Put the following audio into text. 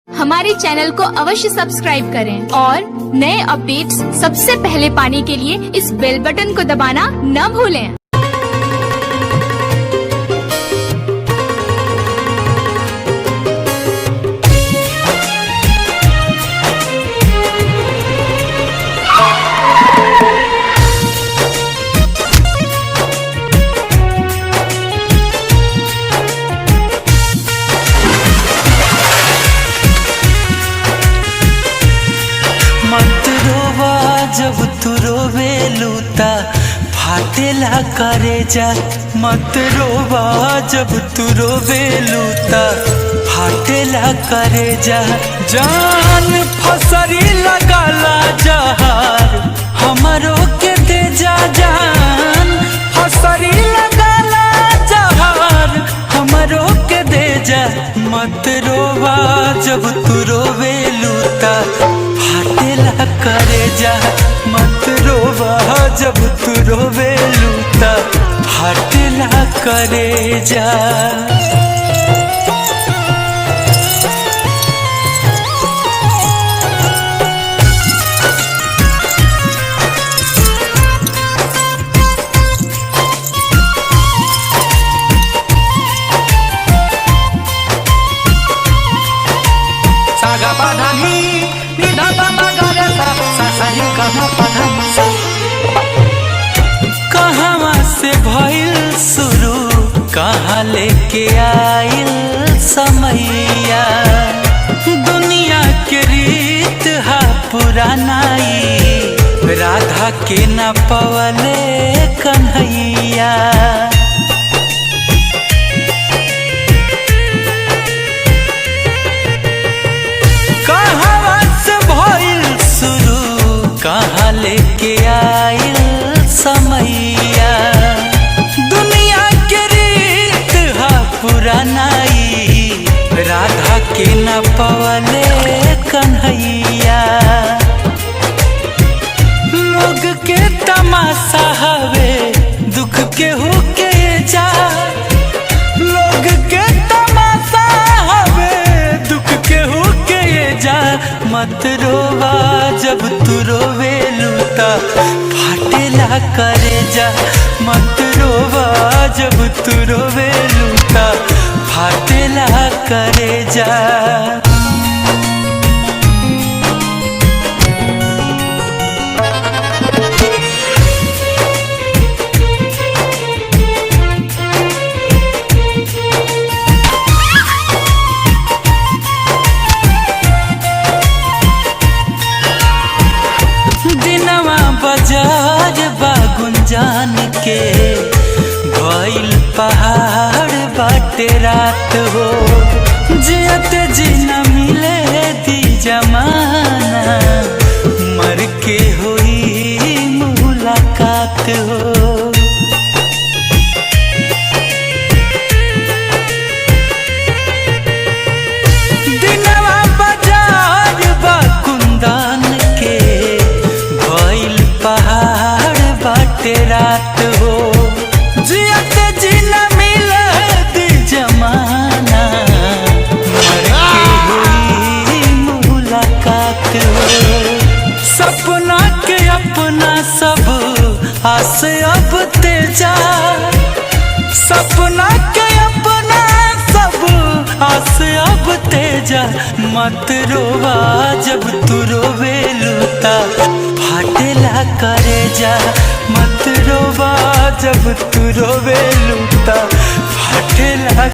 हमारे चैनल को अवश्य सब्सक्राइब करें और नए अपडेट्स सबसे पहले पाने के लिए इस बेल बटन को दबाना न भूलें। मत रोवा जब तू रोवे लूता फाटेला करे जा। मत रोवा जब तू रोवे लूता फाटेला करे जा। जान फसरी लगाला जहार हमरो के दे जा। जान फसरी लगाला जहार हमरो के दे जा। मत रोवा जब तू रोवे लूता फाटेला करे जा। मत रोवा जब तू रोवे लूता फाटेला करे जा। सा गा पा धा नी नी धा पा पा गा रे सा सा सा नी गा मा पा धा सा। कहवा से भइल शुरू कहाँ लेके आइल समैया। दुनिया के रीत हा पुरानाई राधा के न पवले कन्हैया। कहवा से भइल शुरू कहाँ लेके आइल समैया। दुनिया के रीत हा पुरानाई राधा के न पवले कन्हैया। लोग के तमाशा हवे दुख के होके जा। लोग के तमाशा हवे दुख के होके जा। मत रोवा जब तू रोवे लूता फाटेला करे जा। मत रोवा जब तू रोवे लूता फाटेला करे जा। दिनवा बाजार बा गुंजान के भइल पहाड़ बाटे रात हो। जियत जी न मिले दी जमाना मर के होई मुलाकात हो। दिनवा बाजार बा कुंदन के भइल पहाड़ बाटे रात हो। जियत जी न मिलत जमाना मर के होई मुलाकात हो। सपना के अपना सब आस अब तेजा। सपना के अपना सब आस अब तेजा। मत रोवा जब तू रोवे लूता फाटेला करे जा। मत रोवा जब तू रोवे लूता फाटेला